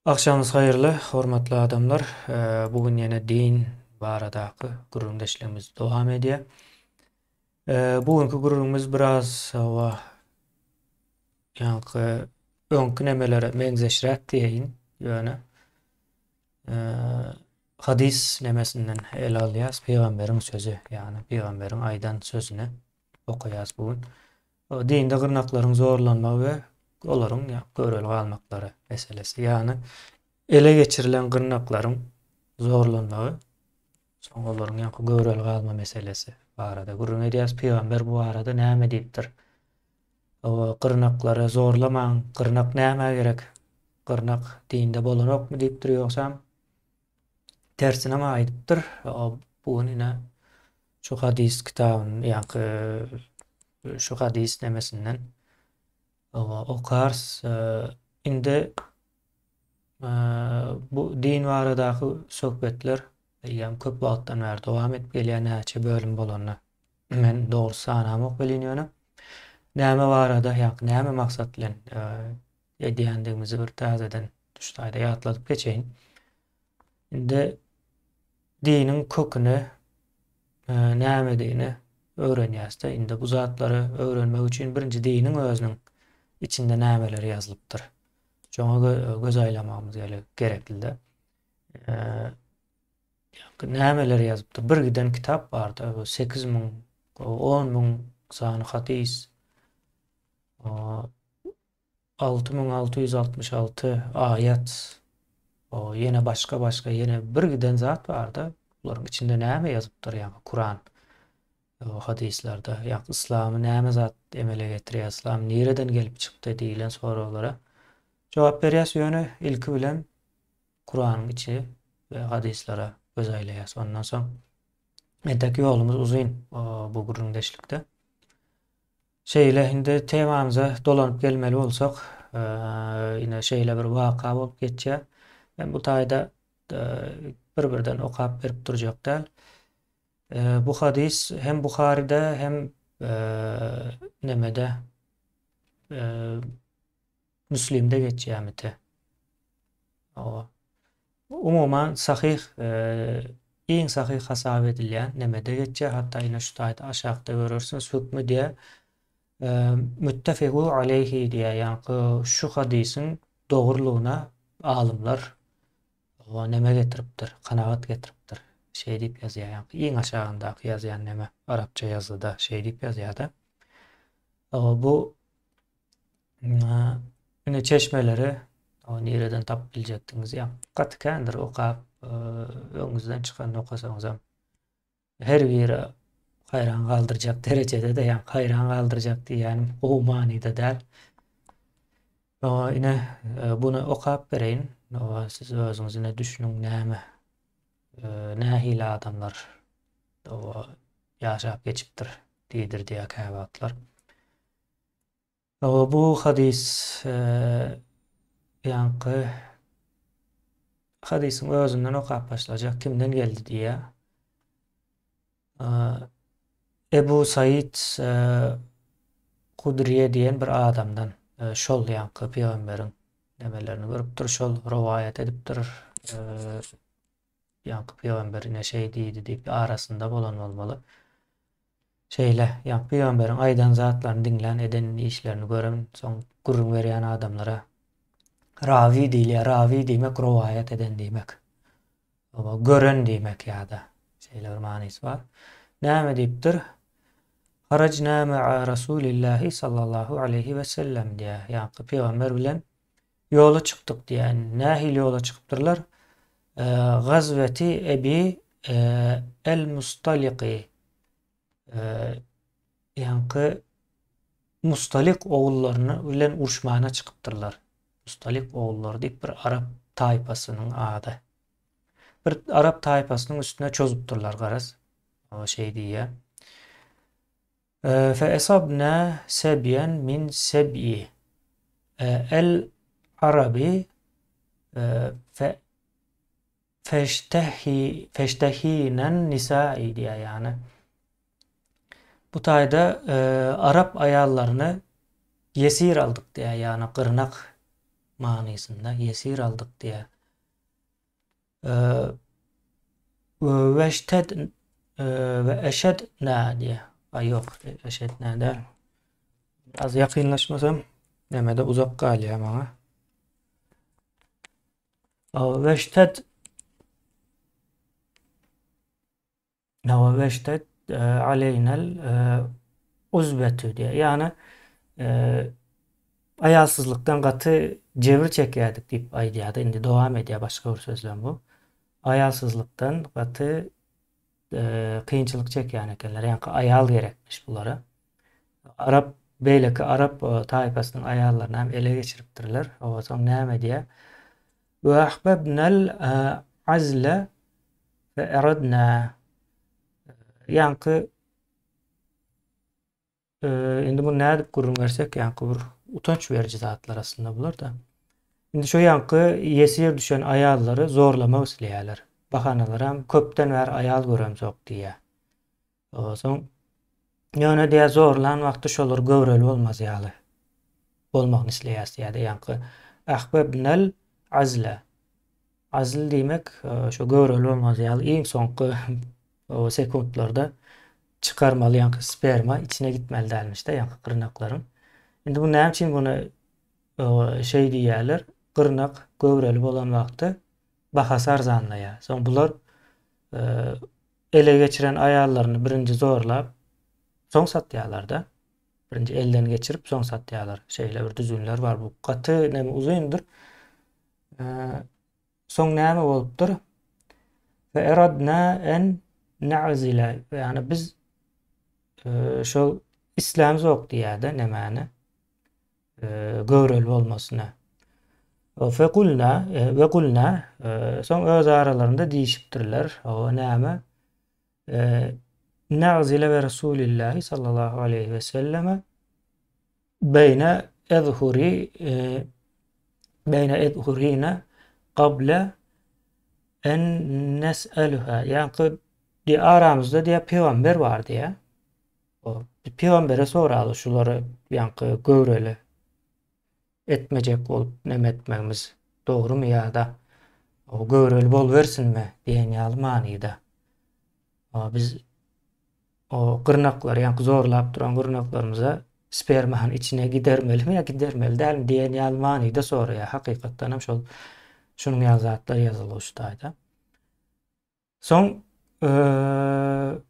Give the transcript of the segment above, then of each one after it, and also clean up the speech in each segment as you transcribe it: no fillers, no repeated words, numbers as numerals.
Agşamyňyz haýyrly, hormatly adamlar. Bu gün ýene din baradaky gürrüňdeşligimiz dowam edýär. Bu günki gürrüňimiz biraz hawa ýaňky öňki nemelere meňzeşräk diýeýin, ýöne hadys nemesinden ele alýas, pygamberiň sözi, ýagny pygamberiň aýdan sözüni okaýas bu gün. Dinde gyrnaklaryň zorlanmagy we olaryň göreli galmaklary meselesi. Ýagny ele geçirilen gyrnaklaryň zorlanmagy, soň olaryň ýaňky göreli galma meselesi barada gürrüň edýäris. Pygamber bu barada näme diýipdir? Hawa, gyrnaklary zorlamaň, gyrnak nämä gerek? Gyrnak dinde bolanokmy diýipdir ýogsam? Tersinem aýdypdyr. Bu gün ine şu hadys kitabyny ýaňky şu hadys nemesinden okarys. Indi bu din baradaky söhbetler eýýäm köp wagtdan bäri dowam edip gelýär, näçe bölüm bolanyny men dogrusy sanamok welin ýöne näme barada ýa näme maksat bilen edýändigimizi bir täzeden şu taýda ýatladyp geçeýin. Indi diniň köküni nämedigini öwrenýäs-de. Indi bu zatlary öwrenmek üçin birinji diniň özüniň içinde nämeler ýazylypdyr. Şoňa göz aýlamagymyz gerekli-de. Nämeler ýazypdyr? Bir giden kitap bardy, 8000, 10000 sany hadys. 6666 aýat, ýene başga-başga ýene bir giden zat barda, bularyň içinde näme ýazypdyr ýaňky Kuran hadyslarda, ýaňky yslamy näme zat emele getirýär, yslam nireden gelip çykdy diýlen soraglara jogap berýäs, ýöne ilki bilen Kuranyň içi we hadyslara göz aýlaýas. Ondan soň entek ýolumyz uzyn bu gürrüňdeşlikde. Şeýle, indi temamyza dolanyp gelmeli bolsak, ine şeýle bir waka bolup geçýär. Men bu taýda bir-birden okap berip durjak däl. Bu hadys hem Buharyda, hem nemede Müslimde geçýärmite. Hawa. Umuman sahyh iň sahyh hasap edilýän nemede geçýär. Hatda ine şu taýda aşakda görersiňiz hökmi diýýär. Müttefegu aleýhi diýýär. Ýaňky şu hadysyň dogrulygyna alymlar neme getiripdir, kanagat getiripdir. Şeý diýip ýazýar. Ýaňky iň aşagyndaky ýazýan neme arapça ýazgyda şeý diýip ýazýar-da. Bu Ine çeşmeleri nireden tapyp biljekdiňiz? Ýa gaty kändir okap, öňüňizden çykanyny okasaňyzam her biri haýran galdyrjak derejede-de, ýa haýran galdyrjak diýýänim gowy manyda däl. Ine buny okap bereýin. Siz özüňiz ine düşüniň näme nähili adamlar ýaşap geçipdir diýdirdi käwagtlar. Hawa, bu hadys ýaňky hadysyň özünden okap başlajak, kimden geldi diýýär. Ebu Said Hudriýe diýen bir adamdan şol ýaňky pygamberiň nemelerini görüpdir, şol rowaýat edipdir. Ýaňky pygamber ine şeý diýdi diýip arasynda bolan bolmaly. Şeýle, ýaňky pygamberiň aýdan zatlaryny diňlän, eden işlerini gören, soň gürrüň berýän adamlara rawi diýilýär. Rawi diýmek rowaýat eden diýmek. Oba, gören diýmek ýa-da şeýle bir manysy bar. Näme diýipdir? Harajna ma'a Rasulillahi sallallahu aleýhi we sellem diýýär. Ýaňky pygamber bilen Ýola çykdyk diýýär. Nähili ýola çykypdyrlar? Gazweti Ebi el-Mustaliky ýaňky Mustalik ogullaryny bilen uruşmana çykypdyrlar. Mustalik ogullary diýip bir arap taýpasynyň ady. Bir arap taýpasynyň üstüne çozupdyrlar garaz. Şeý diýýär. Fe-esabna sebyen min seb'i el arabi fe feştehi feştehinen nisa'i diýýär ýagny. Bu taýda arap aýallaryny ýesir aldyk diýýär, ýagny gyrnak. manysynda ýesir aldyk diýýär. Weşted we eşedna diýýär. Aý ýok, eşedna däl. Az ýakynlaşmasam nämede uzak galýar maňa. Weşted Weşted aleýnel uzbetü diýýär. Ýagny aýalsyzlykdan gaty jebir çekýärdik diýip aýdýardy. Indi dowam edýär başga bir sözlem bu. Aýalsyzlykdan gaty kynçylyk çekýän ekenler. Ýaňky aýal gerekmiş bulara. Arap beýleki arap taýpasynyň aýallaryny hem ele geçiripdirler. Soň näme diýýär? Ve ahbebnel azle fe eradna ýaňky indi muny nädip gürrüň bersek ýaňky bir utanç beriji zatlar aslynda bular-da. Indi şo ýaňky ýesir düşen aýallary zorlamak isleýärler. Bahanalaram köpden bäri aýal göremzok diýýär. Soň ýöne diýýär zorlan wagty şolar göwreli bolmaz ýaly bolmagyny isleýäs diýýär-de ýaňky ahbebnel azle. Azl diýmek şo göwreli bolmaz ýaly iň soňky sekuntlarda çykarmaly ýaňky sperma içine gitmeli dälmiş-de ýaňky gyrnaklaryň. Indi bu näme üçin muny şeý diýýärler? Gyrnak göwreli bolan wagty bahasy arzanlaýar. Soň bular Ele geçiren aýallaryny birinji zorlap, soň satýarlar-da. Birinji elden geçirip, soň satýarlar. Şeýle bir düzgünler bar. Bu gaty näme uzyndyr. Soň näme bolupdyr? Fe eradna en na'zila. Ýagny biz şol islämzok diýýär-de nämäni. Göwreli bolmasyna. Fekulna we kulna soň öz aralarynda diýişipdirler. O näme? Na'zile we Resulillahi sallallahu aleyhi ve selleme beýne ezhuri beýne ezhurina gable en nes'eluha. Ýaňky diýe aramyzda diýe pygamber bar diýe. Pygambere soraly şulary ýaňky göwreli etmejek bolup neme etmegimiz dogrumy ýa-da göwreli bolubersinmi diýen ýaly manyda. Biz o gyrnaklary ýaňky zorlap duran gyrnaklarymyza spermany içine gidermelimi ýa gidermeli dälmi diýen ýaly manyda soraýar. Hakykatdan hem şol şunuň ýaly zatlar ýazylgy şu taýda. Soň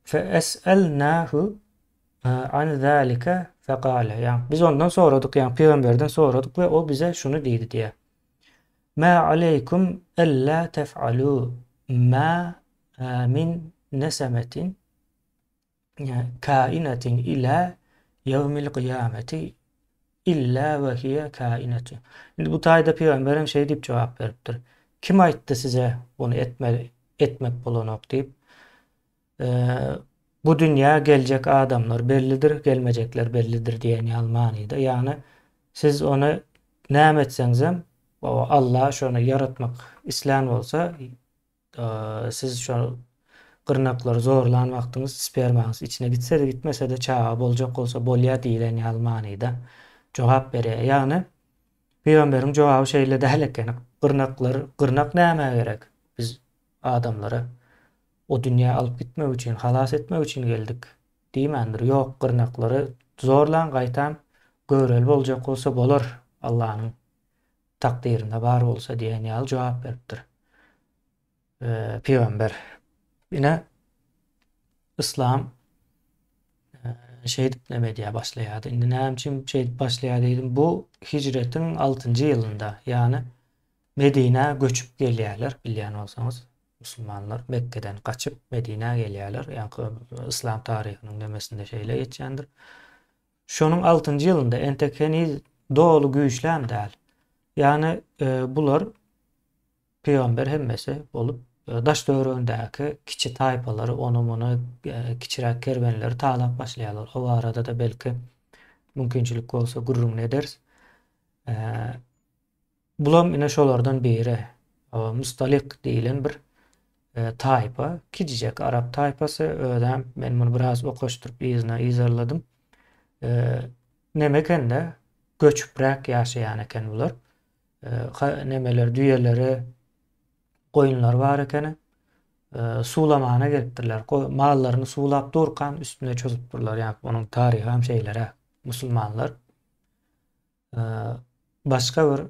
fe es'elnahu an zalika fekale. Ýagny biz ondan soradyk, ýagny pygamberden soradyk we ol bize şuny diýdi diýýär. Ma aleykum alla tef'alu ma min nesemetin kainetin ila ýewmil gyýameti illa we hiýe kainetun. Indi bu taýda pygamber hem şeý diýip jogap beripdir. Kim aýtdy size bunu etme, etmek bolanok diýip. Bu dünýä geljek adamlar bellidir, gelmejekler bellidir diýen ýaly manyda. Ýagny siz ony näme etseňizem, Allah şony ýaratmak islän bolsa, Siz şo gyrnaklary zorlan wagtyňyz spermaňyz içine gitse-de gitmese-de çaga boljak bolsa bolýar diýlen ýaly manyda jogap berýär. Ýagny pygamberiň jogaby şeýle däl ekeni. Gyrnaklar, gyrnak nämä gerek? Biz adamlary o dünýä alyp gitmek üçin, halas etmek üçin geldik diýmändir. Ýok, gyrnaklary zorlaň, gaýtam göwreli boljak bolsa bolar Allanyň takdyrynda bar bolsa diýen ýaly jogap beripdir. Pygamber. Ine yslam şeýdip neme edýär başlaýardy. Indi näme üçin şeýdip başlaýar diýdim. Bu hijretiň 6-njy ýylynda, ýagny Medinä göçüp gelýärler, bilýän bolsaňyz, musulmanlar Mekgeden gaçyp Medinä gelýärler. Ýagny yslam taryhynyň nemesinde şeýle geçýändir. Şonuň altynjy ýylynda entek heniz doly güýçlem däl. Ýagny bular pygamber hemmesi bolup daş-töweregindäki kiçi taýpalary, ony-muny kiçiräk kerwenleri talap başlaýarlar. O barada-da belki mümkinçilik bolsa gürrüňini ederis. Bulam ine şolardan biri. Mustalyk diýlen bir taýpa, kiçijek arap taýpasy. Özem men muny biraz okaşdyryp yzyna yzarladym. Neme ekende göçüpräk ýaşaýan eken bular. Nemeler, düýeleri, goýunlary bar ekeni. Suwlamana gelipdirler. Mallaryny suwlap durkan üstüne çozupdyrlar. Ýa onuň taryhy hem şeýleräk. Musulmanlar başga bir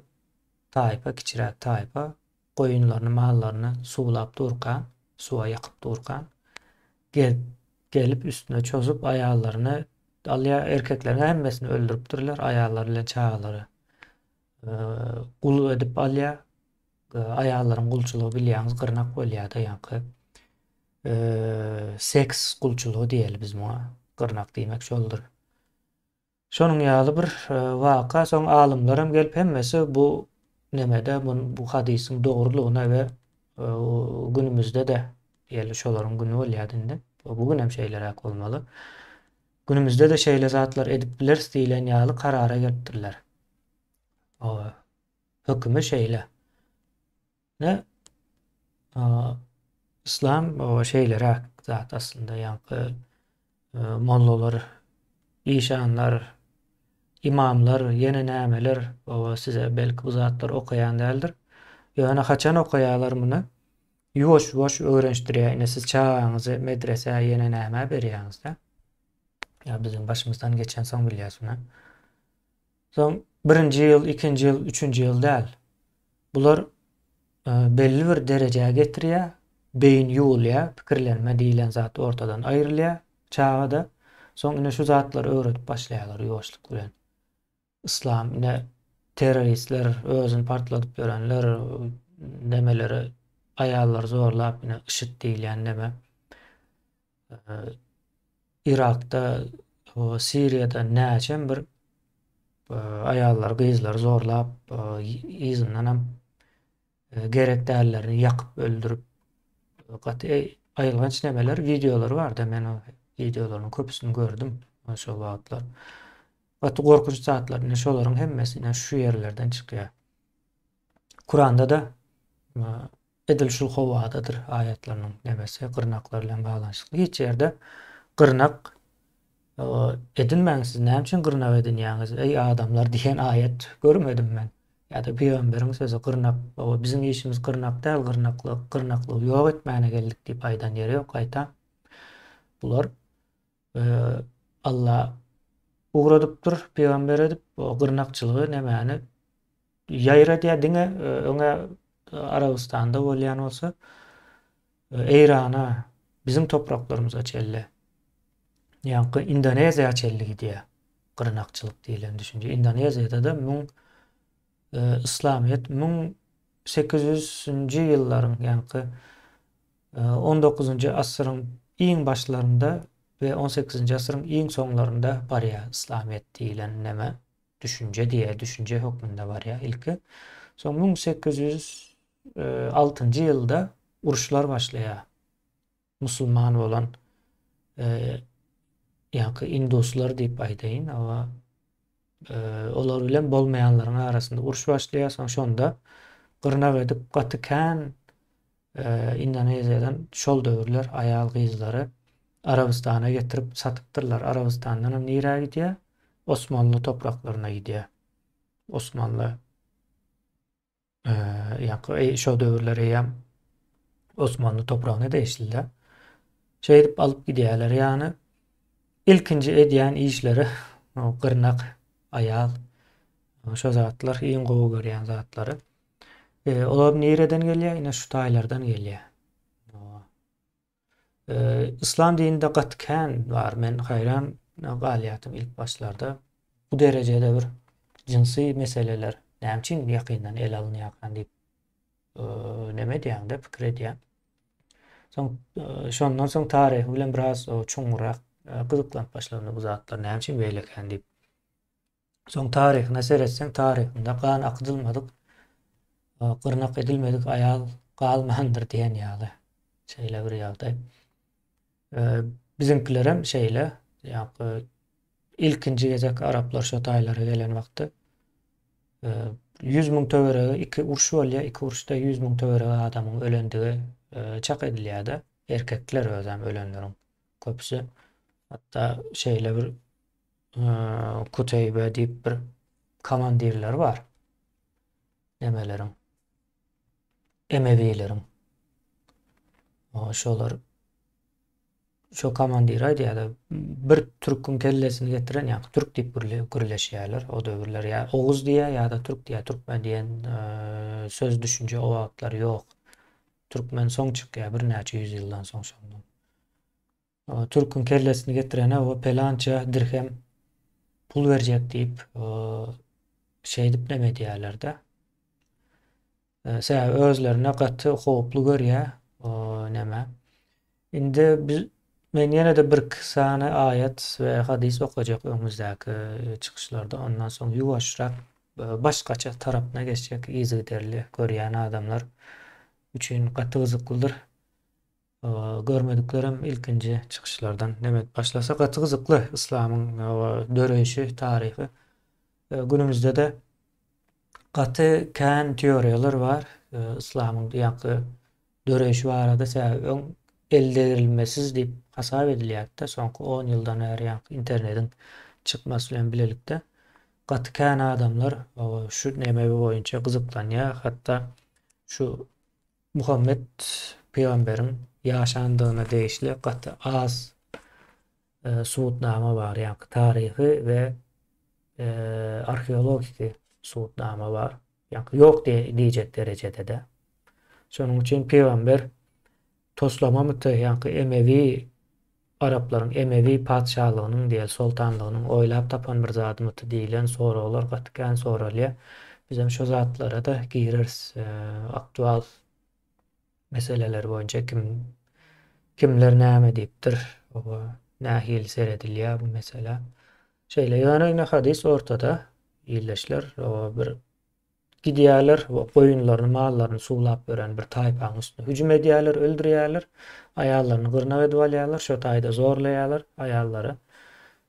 taýpa, kiçiräk taýpa goýunlaryny, mallaryny suwlap durkan, suwa ýakyp durkan gelip, gelip üstüne çozup aýallaryny alýar, erkekleriň hemmesini öldüripdirler, aýallar bilen çagalary gul edip alýar. Aýallaryň gulçulygy bilýäňiz gyrnak bolýar-da ýaňky. Seks gulçulygy diýeli biz muňa. Gyrnak diýmek şoldur. Şonuň ýaly bir waka soň alymlaram gelip hemmesi bu nemede bu hadysyň dogrulygyna we günümizde-de diýeli şolaryň güni bolýardy indi. Bu gün hem şeýleräk bolmaly. Günümizde-de şeýle zatlar edip bileris diýlen ýaly karara gelipdirler. Hökümi şeýle. Ne Yslam şeýleräk zat aslynda ýaňky mollalar, işanlar, imamlar, ýene nämeler size belki bu zatlar okaýan däldir. Ýöne haçan okaýarlar muny? Ýuwaş-ýuwaş öwrenişdirýär. Ine siz çagaňyzy medresä ýene nämä berýäňiz-dä. Ýa biziň başymyzdan geçensoň bilýäs muny. Soň birinji ýyl, ikinji ýyl, üçünji ýyl däl. Bular belli bir derejä getirýär, beýin ýuwulýar, pikirlenme diýlen zat ortadan aýrylýar çagada. Soň ine şu zatlary öwredip başlaýarlar ýuwaşlyk bilen. Yslam ine terroristler, özüni partladyp ýörenler, nemeleri aýallary zorlap ine IŞID diýilýän neme. Yrakda, Siriýada näçem bir aýallary, gyzlary zorlap, yzyndanam gerek dällerini ýakyp öldürip, gaty aýylganç nemeler, wideolary barda, men o wideolaryň köpüsini gördüm şol wagtlar. Gaty gorkunç zatlar, ine şolaryň hemmesi ine şu ýerlerden çykýar. Kuranda-da Edil şul howadadyr aýatlarynyň nemesi gyrnaklar bilen baglanyşykly. Hiç ýerde gyrnak edinmäň siz näme üçin gyrnak edinýäňiz eý adamlar diýen aýat görmedim men. Ýa-da pygamberiň sözi gyrnak biziň işimiz gyrnak däl gyrnaklyk gyrnaklygy ýok etmäne geldik diýip aýdan ýeri ýok gaýta bular Alla ugradypdyr pygamber edip gyrnakçylygy nemäni ýaýradýar diňe öňe Arabystanda bolýan bolsa Eýrana biziň topraklarymyza çenli ýaňky Indoneziýa çenli gidýär gyrnakçylyk diýlen düşünje. Indoneziýada-da müň yslamyýet 1800-nji ýyllaryň ýaňky 19-njy asyryň iň başlarynda we 18-nji asyryň iň soňlarynda barýar yslamyýet diýlen neme. Düşünje diýýär, düşünje hökmünde barýar ilki. Soň 1806-njy ýylda uruşlar başlaýar. Musulman bolan ýaňky induslar diýip aýdaýyn, awa olar bilen bolmaýanlaryň arasynda uruş başlaýar. Soň şonda gyrnak edip gaty kän Indoneziýadan şol döwürler aýal-gyzlary Arabystana getirip satypdyrlar. Arabystandanam nirä gidýär? Osmanly topraklaryna gidýär. Osmanly ýa şo döwürler eýýäm Osmanly topragyna degişli-de. Şeýdip alyp gidýärler. Ýagny ilkinji edýän işleri gyrnak, aýal şo zatlar iň gowy görýän zatlary. Olar nireden gelýär? Ine şu taýlardan gelýär. Yslam dininde gaty kän bar. Men haýran galýardym ilk başlarda. Bu derejede bir jynsy meseleler näme üçin ýakyndan ele alynýarkan diýip neme edýäň-de, pikir edýäň. Soň şondan soň taryhy bilen biraz çuňňurrak gyzyklanyp başladym bu zatlar näme üçin beýlekän diýip. Soň taryhyna seretseň taryhynda gan akydylmadyk, gyrnak edilmedik aýal galmandyr diýen ýaly. Şeýle bir ýagdaý. Biziňkilerem şeýle. Ýa-da ilkinji gezek araplar şo taýlara gelen wagty 100 müň töweregi iki uruş bolýar. Iki uruşda 100 müň töweregi adamyň ölendigi çak edilýär-de. Erkekler özem ölenleriň köpüsi. Hatda şeýle bir Kuteýbe diýip bir komandirleri bar. Nemeleriň Emewileriň. Şolar şo komandir aýdýar-da, bir türküň kellesini getiren, ýa türk diýip gürleşýärler o döwürler. Ýa oguz diýýär, ýa-da türk diýýär. Türkmen diýen söz düşünje o wagtlar ýok. Türkmen soň çykýar, birnäçe ýüz ýyldan soň şondan. Türküň kellesini getirene o pelança dirhem pul berjek diýip, şeýdip neme edýärler-de. Sebäbi özlerine gaty howply görýär o neme. Indi biz men ýene-de birki sany aýat we hadys okajak öňümizdäki çykyşlarda. Ondan soň ýuwaşrak başgaça tarapyna geçjek yzygiderli görýän adamlar üçin gaty gyzyklydyr. Görmediklerem ilkinji çykyşlardan neme başlasa gaty gyzykly yslamyň döreýşi, taryhy. Günümizde-de gaty kän teoriýalar bar yslamyň ýaňky döreýşi barada sebäbi öň eldegrilmesiz diýip hasap edilýärdi-de soňky on ýyldan bäri ýaňky internetiň çykmasy bilen bilelikde gaty kän adamlar şu neme boýunça gyzyklanýar hatda şu Muhammet pygamberiň ýaşandygyna degişli gaty az subutnama bar, ýagny taryhy we arheologiki subutnama bar. Ýagny ýok diýjek derejede-de. Şonuň üçin pygamber toslamamyty, ýagny Emewi araplaryň Emewi patyşalygynyň diýel soltanlygynyň oýlap tapan bir zadymyty diýlen soraglar gaty kän soralýar. Bizem şo zatlara-da gireris. Aktual meseleler boýunça kim kimler näme diýipdir, oba nähili seredilýär bu meselä. Şeýle ýöne ine hadys ortada ildeşler oba bir gidýärler we goýunlaryny, mallaryny suwlap ýören bir taýpaň üstüne hüjüm edýärler, öldürýärler. Aýallaryny gyrnak edip alýarlar, şo taýda zorlaýarlar aýallary.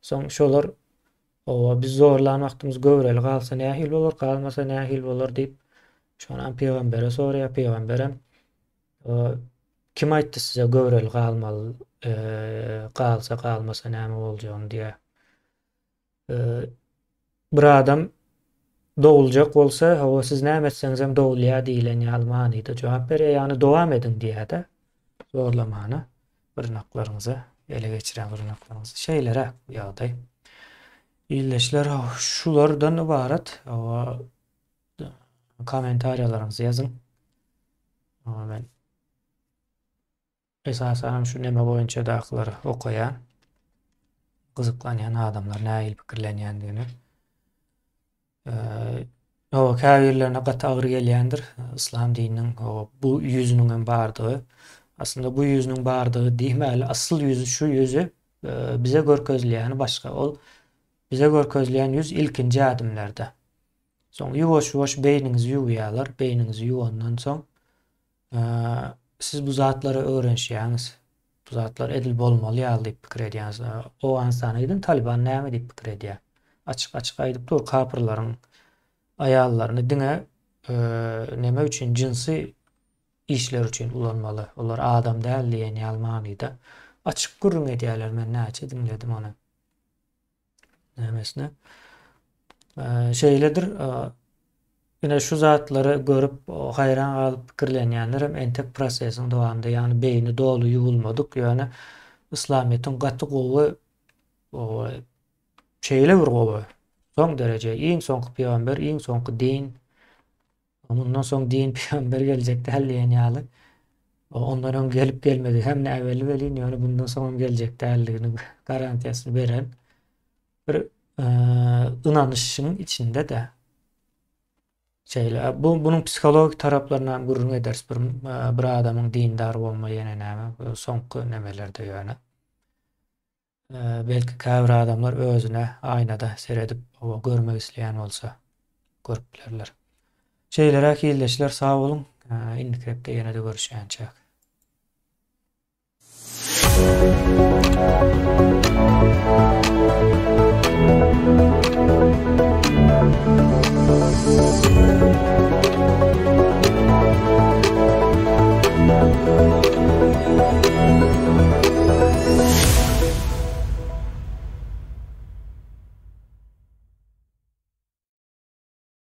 Soň şolar oba biz zorlan wagtymyz göwreli galsa nähili bolar, galmasa nähili bolar diýip, şonam pygambere soraýar. Pygamberem kim aýtdy size göwreli galmaly, galsa galmasa näme boljagyny diýýär. Bir adam doguljak bolsa, hawa siz näme etseňizem dogulýar diýlen ýaly manyda jogap berýär. Ýagny dowam ediň diýýär-de zorlamana gyrnaklaryňyza, ele geçiren gyrnaklaryňyzy. Şeýleräk bu ýagdaý. Ildeşler şulardan ybarat. Hawa kommentariýalaryňyzy ýazyň. Hawa men Esasanam şu neme boýunçadakylary okaýan, gyzyklanýan adamlar nähili pikirlenýändigini. Hawa, käbirlerine gaty agyr gelýändir yslam dininiň bu ýüzüniň hem bardygy. Aslynda bu ýüzüniň bardygy diýmäli, asyl ýüzi şu ýüzi bize görkezilýäni başga. Ol bize görkezilýän ýüz ilkinji ädimlerde. Soň ýuwaş-ýuwaş beýniňizi ýuwýarlar. Beýniňizi ýuwandan soň Siz bu zatlara öwrenişýäňiz. Bu zatlar edil bolmaly ýaly diýip pikir edýäňiz. Owganystana gidin Taliban näme diýip pikir edýär? Açyk-açyk aýdyp dur, kapyrlaryň aýallaryny diňe neme üçin jynsy işler üçin ulanmaly. Olar adam däl diýen ýaly manyda açyk gürrüň edýärler. Men näçe diňledim ony. Nämesine. Şeýledir. Ine şu zatlary görüp haýran galyp pikirlenýänlerem entek prosesiň dowamynda, ýagny beýni doly ýuwulmadyk, ýöne yslamyýetiň gaty gowy şeýle bir gowy soň dereje, iň soňky pygamber, iň soňky din, Mundan soň din pygamber geljek däl diýen ýaly. Ondan öň gelip gelmedi hem näbelli welin, ýöne bundan soň hem geljek däldiginiň garantiýasyny beren bir ynanyşyň içinde-de. Şeýle, bu bunuň psihologik taraplaryny hem gürrüň ederis bir bir adamyň dindar bolma ýene näme soňky nemelerde ýöne. Belki käbir adamlar özüne aýnada seredip görmek isleýän bolsa görüp bilerler. Şeýleräk ildeşler sag boluň. Indiki hepde ýene-de görüşýänçäk.